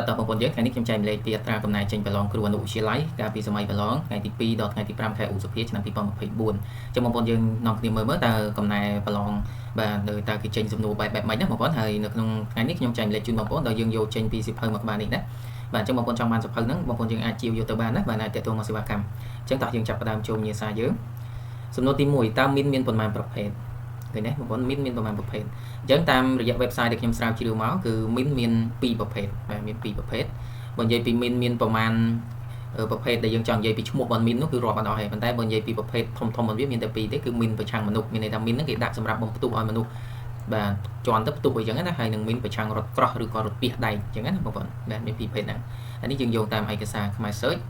បាទតោះបងប្អូនយើងថ្ងៃនេះខ្ញុំចែកម្លែកពីអត្រាកំណែចេញប្រឡងគ្រូអនុវិទ្យាល័យកាលពីសម័យប្រឡងថ្ងៃទី2ដល់ថ្ងៃទី5ខែឧសភាឆ្នាំ2024ចឹងបងប្អូនយើងនាំគ្នាមើលមើលតើកំណែប្រឡងបាទនៅតើគេចេញសំណួរបែបម៉េចណាបងប្អូនហើយនៅក្នុងថ្ងៃនេះខ្ញុំចែកម្លែកជូនបងប្អូនដល់យើងយកចេញពីសៀវភៅមួយក្បាលនេះណាបាទអញ្ចឹងបងប្អូនចង់បានសៀវភៅហ្នឹងបងប្អូនយើងអាចជាវយកទៅបានណាបាទអាចទាក់ទងមកសេវាកម្មអញ្ចឹងតោះយើងចាប់ផ្ដើមចូលញាសាយើងសំណួរទី1តើមីនមានប៉ុន្មានប្រភេទឃើញទេបងប្អូនមីនមានប៉ុន្មានប្រភេទអញ្ចឹងតាមរយៈ website ដែលខ្ញុំស្រាវជ្រាវមកគឺមីនមាន2ប្រភេទបាទមាន2ប្រភេទបើនិយាយពីមីនមានប្រមាណប្រភេទដែលយើងចង់និយាយពីឈ្មោះរបស់មីននោះគឺរាប់អត់អស់ទេប៉ុន្តែបើនិយាយពីប្រភេទធំធំរបស់វាមានតែពីរទេគឺមីនប្រឆាំងមនុស្សមានន័យថាមីនហ្នឹងគេដាក់សម្រាប់បំផ្ទុះឲ្យមនុស្សបាទជន់ទៅផ្ទុះអីចឹងណាហើយនឹងមីនប្រឆាំងរថក្រោះឬក៏រថពាសដែកអញ្ចឹងណាបងប្អូនបាទមានពីរប្រភេទហ្នឹងអានេះយើងយោងតាមឯកសារខ្មែរ search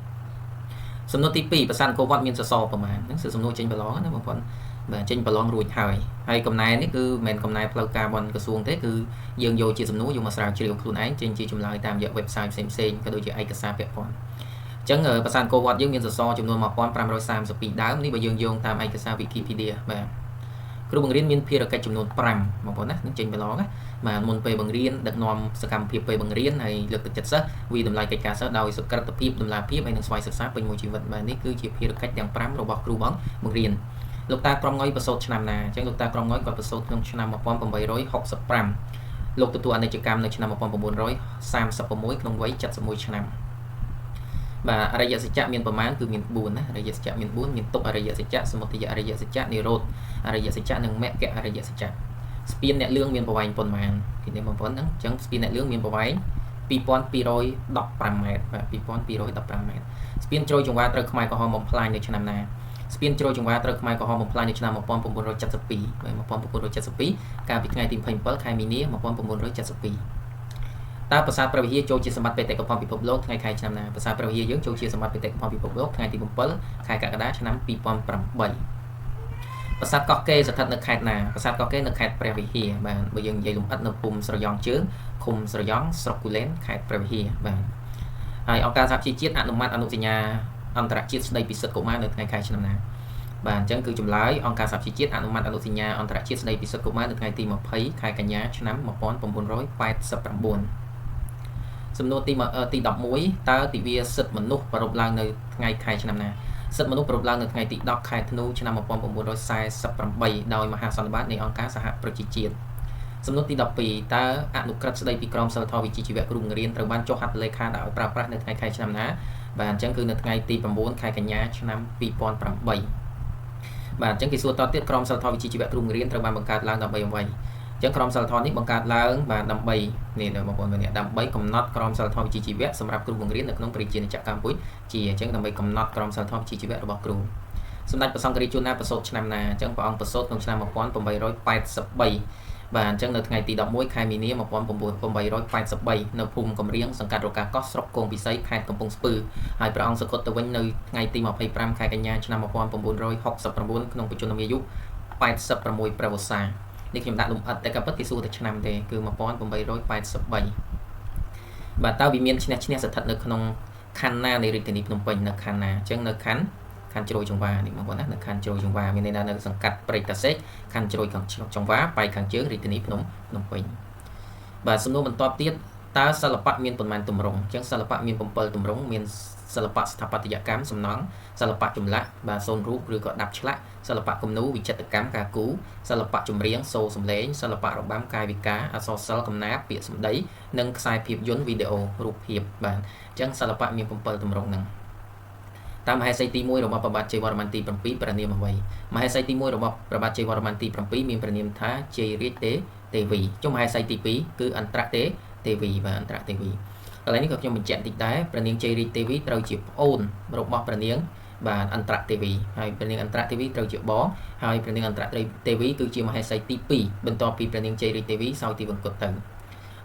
សំណួរទី2ប្រាសាទអង្គរវត្តមានសសរប្រមាណហ្នឹងគឺសំណួរចេញប្រឡងណាបងប្អូនបាទចេញប្រឡងរួចហើយហើយកំណែនេះគឺមិនមែនកំណែផ្លូវការបនក្រសួងទេគឺយើងយកជាសំណួរយកមកស្រាវជ្រាវខ្លួនឯងចេញជាចម្លើយតាមរយៈ website ផ្សេងៗក៏ដូចជាឯកសារពាក់ព័ន្ធអញ្ចឹងប្រាសាទអង្គរវត្តយើងមានសសរចំនួន1532ដើមនេះបើយើងយោងតាមឯកសារ Wikipedia បាទគ្រូបង្រៀនមានភារកិច្ចចំនួន5បងប្អូនណានឹងចេញប្រឡងណាបាទមុនពេលបង្រៀនដឹកនាំសកម្មភាពពេលបង្រៀនហើយលើកទឹកចិត្តសិស្សវិតម្លៃកិច្ចការសិស្សដោយសុក្រិតភាពតម្លាភាពហើយនិងស្វ័យសិក្សាពេញមួយជីវិតបាទនេះគឺជាភារកិច្ចទាំង5របស់គ្រូបង្រៀនលោកតាក្រមងុយប្រសូតឆ្នាំណាអញ្ចឹងលោកតាក្រមងុយគាត់ប្រសូតក្នុងឆ្នាំ1865លោកទទួលអនិច្ចកម្មនៅឆ្នាំ1936ក្នុងវ័យ71ឆ្នាំបាទអរិយសច្ចៈមានប្រមាណគឺមាន4ណាអរិយសច្ចៈមាន4មានទុក្ខអរិយសច្ចៈសមុទយអរិយសច្ចៈនិរោធអរិយសច្ចៈនិងមគ្គអរិយសច្ចៈស្ពានអ្នកលឿងមានប្រវែងប៉ុន្មានគេនេះបងប្អូនហ្នឹងអញ្ចឹងស្ពានអ្នកលឿងមានប្រវែង2215ម៉ែត្របាទ2215ម៉ែត្រស្ពានជ្រោយចង្វាត្រូវខ្មែរក្រហមបំផ្លាញនៅឆ្នាំណាស្ពានជ្រោយចង្វាត្រូវខ្មែរក្រហមបំផ្លាញនៅឆ្នាំ1972បាទ1972កាលពីថ្ងៃទី27ខែមីនា1972តើប្រាសាទព្រះវិហារចូលជាសម្បត្តិបេតិកភណ្ឌពិភពលោកថ្ងៃខែឆ្នាំណាប្រាសាទព្រះវិហារយើងចូលជាសម្បត្តិបេតិកភណ្ឌពិភពលោកថ្ងៃទី7ខែកក្កដាឆ្នាំ2008ប្រាសាទកោះកេរស្ថិតនៅខេត្តណាប្រាសាទកោះកេរនៅខេត្តព្រះវិហារបាទបើយើងនិយាយលម្អិតនៅភូមិស្រយ៉ង់ជើងឃុំស្រយ៉ង់ស្រុកគូលែនខេត្តព្រះវិហារបាទហើយអង្គការសហប្រជាជាតិអនុម័តអនុសញ្ញាអន្តរជាតិស្តីពីសិទ្ធិកុមារនៅថ្ងៃខែឆ្នាំណាបាទអញ្ចឹងគឺចម្លើយអង្គការសហប្រជាជាតិអនុម័តអនុសញ្ញាអន្តរជាតិស្តីពីសិទ្ធិកុមារនៅថ្ងៃទី20ខែកញ្ញាឆ្នាំ1989សំណួរទី11តើទិវាសិទ្ធិមនុស្សប្រារព្ធឡើងនៅថ្ងៃខែឆ្នាំណាសិទ្ធិមនុស្សប្រារព្ធឡើងនៅថ្ងៃទី10ខែធ្នូឆ្នាំ1948ដោយមហាសន្និបាតនៃអង្គការសហប្រជាជាតិសំណួរទី12តើអនុក្រឹត្យស្តីពីក្រមសីលធម៌វិជ្ជាជីវៈគ្រូបង្រៀនត្រូវបានចុះហត្ថលេខាដោយប្រើប្រាស់នៅថ្ងៃខែឆ្នាំណាបាទអញ្ចឹងគឺនៅថ្ងៃទី9ខែកញ្ញាឆ្នាំ2008បាទអញ្ចឹងគេសួរតទៀតក្រមសីលធម៌វិជ្ជាជីវៈគ្រូបង្រៀនត្រូវបានបង្កើតឡើងដើម្បីអ្វីអញ្ចឹងក្រមសីលធម៌នេះបង្កើតឡើងបាទដើម្បីនេះបងប្អូននេះដើម្បីកំណត់ក្រមសីលធម៌វិជ្ជាជីវៈសម្រាប់គ្រូបង្រៀននៅក្នុងប្រជាណាចក្រកម្ពុជាអញ្ចឹងដើម្បីកំណត់ក្រមសីលធម៌វិជ្ជាជីវៈរបស់គ្រូសម្ដេចព្រះសង្ឃរាជជួនណាប្រសូតឆ្នាំណាអញ្ចឹងព្រះអង្គប្រសូតក្នុងឆ្នាំ1883បាទអញ្ចឹងនៅថ្ងៃទី11ខែមីនា1883នៅភូមិកំរៀងសង្កាត់រកាកោះស្រុកគងពិសីខេត្តកំពង់ស្ពឺហើយព្រះអង្គសុគតទៅវិញនៅថ្ងៃទី25ខែកញ្ញាឆ្នាំ1969ក្នុងបច្ចុប្បន្នអាយុ86ព្រះវស្សានេះខ្ញុំដាក់លំអិតតែក៏ពិតគេសួរតែឆ្នាំទេគឺ1883បាទតើវិមានឈ្នះឈ្នះស្ថិតនៅក្នុងខណ្ឌណានៃរាជធានីភ្នំពេញនៅខណ្ឌណាអញ្ចឹងនៅខណ្ឌជ្រោយចង្វានេះបងប្អូនណានៅខណ្ឌជ្រោយចង្វាមានន័យថានៅសង្កាត់ព្រែកតាសេកខណ្ឌជ្រោយចង្វាប៉ែកខាងជើងរាជធានីភ្នំពេញបាទសំណួរបន្តទៀតតើសិល្បៈមានប៉ុន្មានទម្រង់អញ្ចឹងសិល្បៈមាន7ទម្រង់មានសិល្បៈស្ថាបត្យកម្មសំណង់សិល្បៈចម្លាក់បាទសូនរូបឬក៏ដាប់ឆ្លាក់សិល្បៈគំនូរវិចិត្រកម្មការគូរសិល្បៈចម្រៀងសូរសំឡេងសិល្បៈរបាំកាយវិការអក្សរសិល្ប៍កំណាព្យពាក្យសម្ដីនិងខ្សែភាពយន្តវីដេអូរូបភាពបាទអញ្ចឹងសិល្បៈមាន7ទម្រង់ហ្នឹងតាមមហេសីទី1របស់ព្រះបាទជ័យវរ្ម័នទី7ព្រះនាមអ្វីមហេសីទី1របស់ព្រះបាទជ័យវរ្ម័នទី7មានព្រះនាមថាជ័យរាជទេវីចុះមហេសីទី2គឺអន្តរទេវីបាទអន្តរទេវីកន្លែងនេះក៏ខ្ញុំបញ្ជាក់តិចដែរព្រះនាងជ័យរាជទេវីត្រូវជាប្អូនរបស់ព្រះនាងបាទអន្តរទេវីហើយព្រះនាងអន្តរទេវីត្រូវជាបងហើយព្រះនាងអន្តរទេវីគឺជាមហេសីទី2បន្ទាប់ពីព្រះនាងជ័យរាជទេវីសោយទីវង្គតទៅ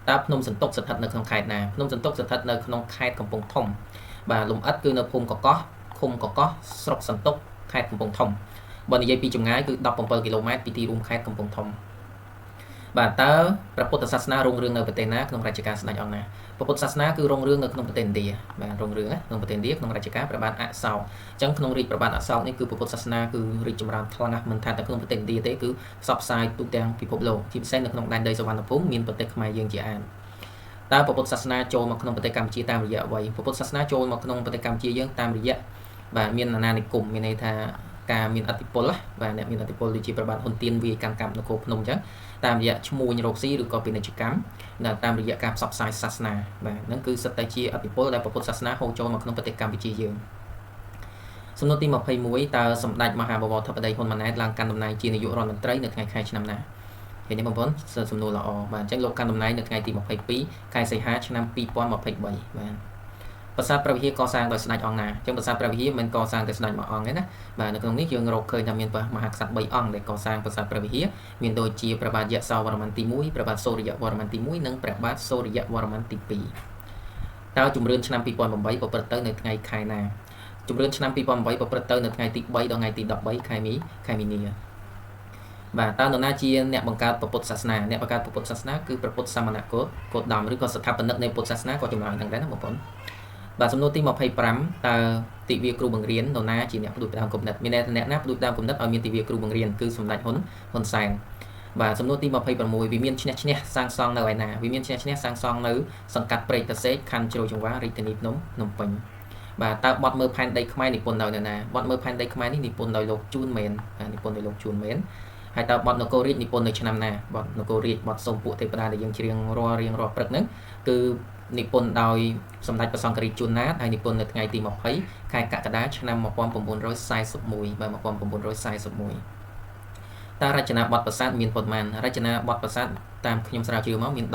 តើភ្នំសន្ទុកស្ថិតនៅក្នុងខេត្តណាភ្នំសន្ទុកស្ថិតនៅក្នុងខេត្តកំពង់ធំបាទលំអិតគឺនៅភូមិកកោះឃុំកកោះស្រុកសន្ទុកខេត្តកំពង់ធំបើនិយាយពីចម្ងាយគឺ17គីឡូម៉ែត្រពីទីរួមខេត្តកំពង់ធំបាទតើព្រះពុទ្ធសាសនារុងរឿងនៅប្រទេសណាក្នុងរជ្ជកាលស្ដេចអង្គណាព្រះពុទ្ធសាសនាគឺរុងរឿងនៅក្នុងប្រទេសឥណ្ឌាបាទរុងរឿងក្នុងប្រទេសឥណ្ឌាក្នុងរជ្ជកាលព្រះបាទអសោកអញ្ចឹងក្នុងរាជព្រះបាទអសោកនេះគឺព្រះពុទ្ធសាសនាគឺរីកចម្រើនខ្លាំងណាស់មិនថាតែក្នុងប្រទេសឥណ្ឌាទេគឺផ្សព្វផ្សាយទូទាំងពិភពលោកជាពិសេសនៅក្នុងដែនដីសុវណ្ណភូមិមានប្រទេសខ្មែរយើងជាអាន តើពុទ្ធសាសនាចូលមកក្នុងប្រទេសកម្ពុជាតាមរយៈអ្វីពុទ្ធសាសនាចូលមកក្នុងប្រទេសកម្ពុជាយើងតាមរយៈបាទមានអាណានិគមមានន័យថាការមានអធិបុលបាទអ្នកមានអធិបុលដូចជាព្រះបាទហ៊ុនទៀនវាយកាន់កាប់នគរភ្នំអញ្ចឹងតាមរយៈឈ្មួញរកស៊ីឬក៏ពាណិជ្ជកម្មតាមរយៈការផ្សព្វផ្សាយសាសនាបាទហ្នឹងគឺសិតតែជាអធិបុលដែលពុទ្ធសាសនាហូរចូលមកក្នុងប្រទេសកម្ពុជាយើងសំណួរទី21តើសម្ដេចមហាបវរធិបតីហ៊ុនម៉ាណែតឡើងកាន់តំណែងជានាយករដ្ឋមន្ត្រីនៅថ្ងៃខែឆ្នាំណាឃើញទេបងប្អូនសំណួរល្អបាទអញ្ចឹងលោកកាន់តំណែងនៅថ្ងៃទី22ខែសីហាឆ្នាំ2023បាទប្រាសាទព្រះវិហារកសាងដោយស្ដេចអង្គណាអញ្ចឹងប្រាសាទព្រះវិហារមិនកសាងតែស្ដេចមួយអង្គទេណាបាទនៅក្នុងនេះយើងរកឃើញថាមានព្រះមហាក្សត្រ3អង្គដែលកសាងប្រាសាទព្រះវិហារមានដូចជាព្រះបាទយសោវរ្ម័នទី1ព្រះបាទសូរិយវរ្ម័នទី1និងព្រះបាទសូរិយវរ្ម័នទី2តើជំរឿនឆ្នាំ2008ប្រព្រឹត្តទៅនៅថ្ងៃខែណាជំរឿនឆ្នាំ2008ប្រព្រឹត្តទៅនៅថ្ងៃទី3ដល់ថ្ងៃទី13ខែមីនាបាទតើនរណាជាអ្នកបង្កើតពុទ្ធសាសនាអ្នកបង្កើតពុទ្ធសាសនាគឺព្រះពុទ្ធសមណគោតមឬក៏ស្ថាបនិកនៃពុទ្ធសាសនាក៏ចម្លើយហ្នឹងដែរណាបងប្អូនបាទសំណួរទី25តើទិវាគ្រូបង្រៀននរណាជាអ្នកផ្ដួចផ្ដើមគំនិតមានអ្នកណាផ្ដួចផ្ដើមគំនិតឲ្យមានទិវាគ្រូបង្រៀនគឺសម្ដេចហ៊ុនសែនបាទសំណួរទី26វិមានឈ្នះឈ្នះសាងសង់នៅឯណាវិមានឈ្នះឈ្នះសាងសង់នៅសង្កាត់ព្រែកតាសេកខណ្ឌជ្រោយចង្វារាជធានីភ្នំពេញបាទតើបទមើលផែនដីខ្មែរនិពន្ធដោយនរណាបទមើលផែនដីខ្មែរនេះនិពន្ធដោយលោកជួនមែននិពន្ធដោយលោកជួនមែនហើយតើបទនគររាជនិពន្ធនៅឆ្នាំណាបទនគររាជបទសូមពួកទេវតាដែលយើងច្រៀងរាល់រៀងរាល់ព្រឹកហ្នឹងគឺនិពន្ធដោយសម្ដេចព្រះសង្ឃរាជជួនណាតហើយនិពន្ធនៅថ្ងៃទី20ខែកក្កដាឆ្នាំ1941បាទ1941តើរចនាបថប្រាសាទមានប៉ុន្មានរចនាបថប្រាសាទតាមខ្ញុំស្រាវជ្រាវមកមាន13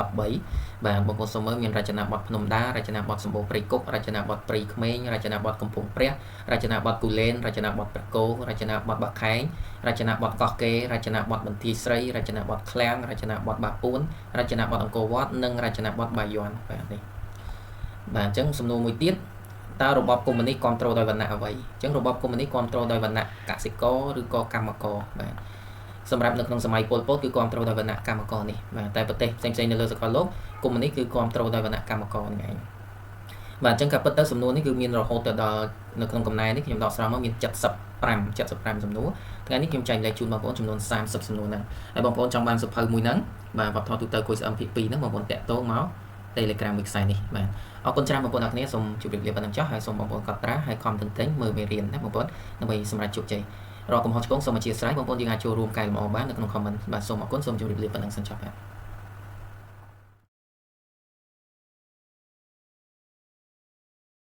បាទបងប្អូនសូមមើលមានរចនាបថភ្នំដារចនាបថសម្បូរព្រៃគុករចនាបថព្រៃក្មេងរចនាបថកំពង់ព្រះរចនាបថគូលែនរចនាបថព្រះគោរចនាបថបាខែងរចនាបថកោះកេរចនាបថបន្ទាយស្រីរចនាបថឃ្លាំងរចនាបថបាពួនរចនាបថអង្គរវត្តនិងរចនាបថបាយ័នបាទនេះបាទអញ្ចឹងសំណួរមួយទៀតតើរបបកុម្មុយនីសគ្រប់គ្រងដោយវណ្ណៈអ្វីអញ្ចឹងរបបកុម្មុយនីសគ្រប់គ្រងដោយវណ្ណៈកសិករឬក៏កម្មករបាទសម្រាប់នៅក្នុងសម័យប៉ុលពតគឺគ្រប់គ្រងដោយវណ្ណៈកម្មករនេះបាទតែប្រទេសផ្សេងៗនៅលើសកលលោកកុម្មុយនីសគឺគ្រប់គ្រងដោយវណ្ណៈកម្មករនេះឯងបាទអញ្ចឹងការពិតទៅសំណួរនេះគឺមានរហូតទៅដល់នៅក្នុងកំណែនេះខ្ញុំដកស្រង់មកមាន75សំណួរថ្ងៃនេះខ្ញុំចែករំលែកជូនបងប្អូនចំនួន30សំណួរហ្នឹងហើយបងប្អូនចង់បានសៀវភៅមួយហ្នឹងបាទវប្បធម៌ទូទៅ Quiz MP2 ហ្នឹងបងប្អូនតាក់ទងមក Telegram មួយខ្សែនេះបាទអរគុណច្រើនបងប្អូនអរគ្នាសូមជម្រាបលាប៉ុណ្ណឹងចុះហើយសូមបងប្អូនកត់ត្រាហើយខំទន្ទិញមើលមេរៀនណាបងប្អូនដើម្បីសម្រាប់ជោគជ័យរកកំហុសឆ្គងសូមអធិស្ឋានបងប្អូនយើងអាចចូលរួមកែលម្អបាននៅក្នុង comment បាទសូមអរគុណសូមជម្រាបលាប៉ុណ្ណឹងសិនចុះបាទ។